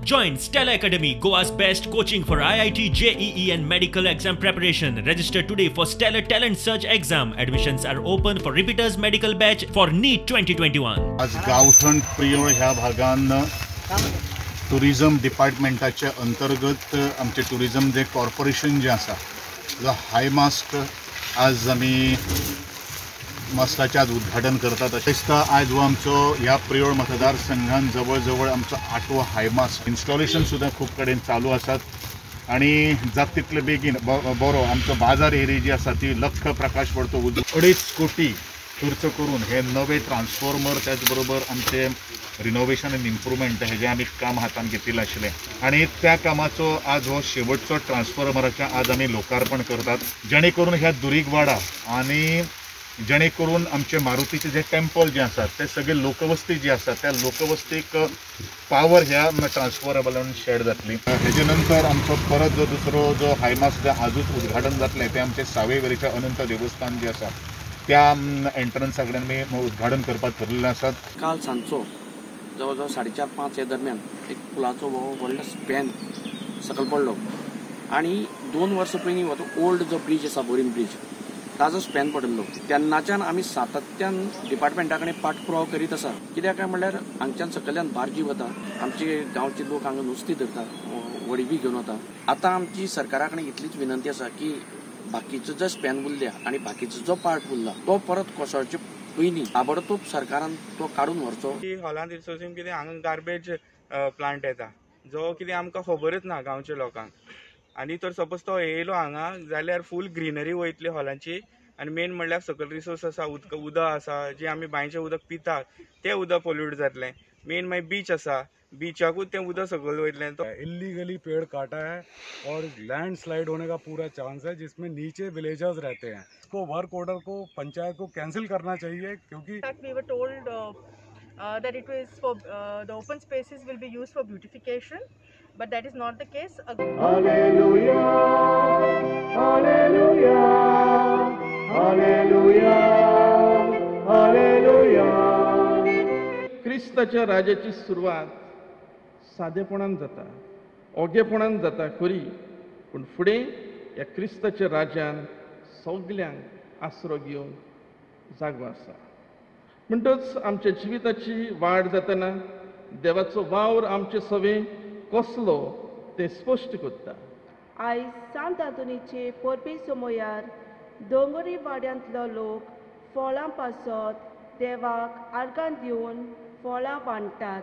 Join Stellar Academy, Goa's best coaching for IIT, JEE and medical exam preparation. Register today for Stellar Talent Search exam. Admissions are open for repeaters medical batch for NEET 2021. आज गावठण प्रियोळ ह्या भागान tourism डिपार्टमेंटाच्या अंतर्गत आमचे tourism जे corporation जे आसा जो high mast आज आमी मास्टाचें आज उद्घाटन करतात. तशेंच आयज हो आमचो ह्या प्रियोळ मतदारसंघान जवळ जवळ आमचो 8वो हायमास्ट इन्स्टॉलेशन सुद्दां खूब कडेन चालू आसात आनी जाता तितले बेगीन बरो आमचो बाजार एरिया जी आसा ती लक्ष प्रकाश पडतो 2.5 कोटी खर्च करून हे नवे ट्रान्सफॉर्मर त्याचबरोबर आमचे रिनोवेशन आनी इम्प्रुवमेंट हेजें आमी काम हातान घेतिल्लें आशिल्लें आनी त्या कामाचो आज हो शेवटचो ट्रान्सफॉर्मराचें आज आमी लोकार्पण करतात, जेणे करून ह्या दुरीगवाडा आनी जेणे करून आमचे मारुतीचे जे टेम्पल जे आसात ते सगळे लोकवस्ती जी आसा त्या लोकवस्तीक पावर ह्या ट्रान्सफॉर्मरान शेड जातली. हेजे नंतर आमचो परत जो दुसरो जो हायमास्ट आजूच उद्घाटन जातलें तें आमचें सावयवेरेचें अनंत देवस्थान जें आसा त्या एंट्रन्सा कडेन आमी उद्घाटन करपाक ठरलेलें आसात. काल सांजचो जवळ जवळ 4:30-5 हे दरम्यान एक पुलाचो हो व्हडलो स्पॅन सकयल पडलो आनी 2 वर्सां पयलीं हो तो ओल्ड जो ब्रीज आसा बोरींग ब्रीज ताजो स्पॅन पडिल्लो. तेन्नाच्यान आमी सातत्यान डिपार्टमेंटा कडेन पाठपुरावो करीत आसा. कित्याक काय म्हणल्यार हांगच्यान सकयल्यान बार्जी वता, आमचे गांवचे लोक हांगा नुस्तीं धरता, व्हडी बी घेवन वता. आतां आमची सरकारा कडेन इतलीच विनंती आसा की बाकीचो जो स्पॅन उरल्या आनी बाकीचो जो पार्ट उरला तो परत कोसळचे पयलीं ताबडतोब सरकारान तो काडून व्हरचो. हॉलांत रिसोर्सीन कितें हांगा गार्बेज प्लांट येता जो कितें आमकां खबरच ना गांवच्या लोकांक, आनी तर सपोज तो येयलो हांगा जाल्यार फूल ग्रिनरी वयतली हॉलांची. आनी मेन म्हणल्यार सकयल रिसोर्स आसा, उदक आसा जें आमी बांयचें उदक पितात तें उदक पोल्यूट जातलें. मेन मागीर बीच आसा, बीचाकूच तें उदक सकयल वयतलें. तो इलीगली पेड़ काटा है और लैंडस्लाइड होने का पूरा चांस है जिसमें नीचे विलेजर्स रहते हैं. इसको वर्क ऑर्डर को पंचायत को कैंसिल करना चाहिए क्योंकि we were told that it was for the open spaces will be used for beautification, but that is not the case. Hallelujah, hallelujah, hallelujah, hallelujah. क्रिस्ताच्या राजाची सुरवात सादेपणान जाता, ओगेपणान जाता खरी, पूण फुडें ह्या क्रिस्ताच्या राज्यान सगल्यांक आसरो घेवन जागो आसा. म्हणटच आमच्या जिविताची वाड जातना देवाचो वावर आमचे सवे कसलो तें स्पश्ट करता. आयज सांत आंतोनीचे परबे समयार दोंगरी वाड्यांतलो लोक फळां पासत देवाक आर्गां दिवन फळां वांट्टात.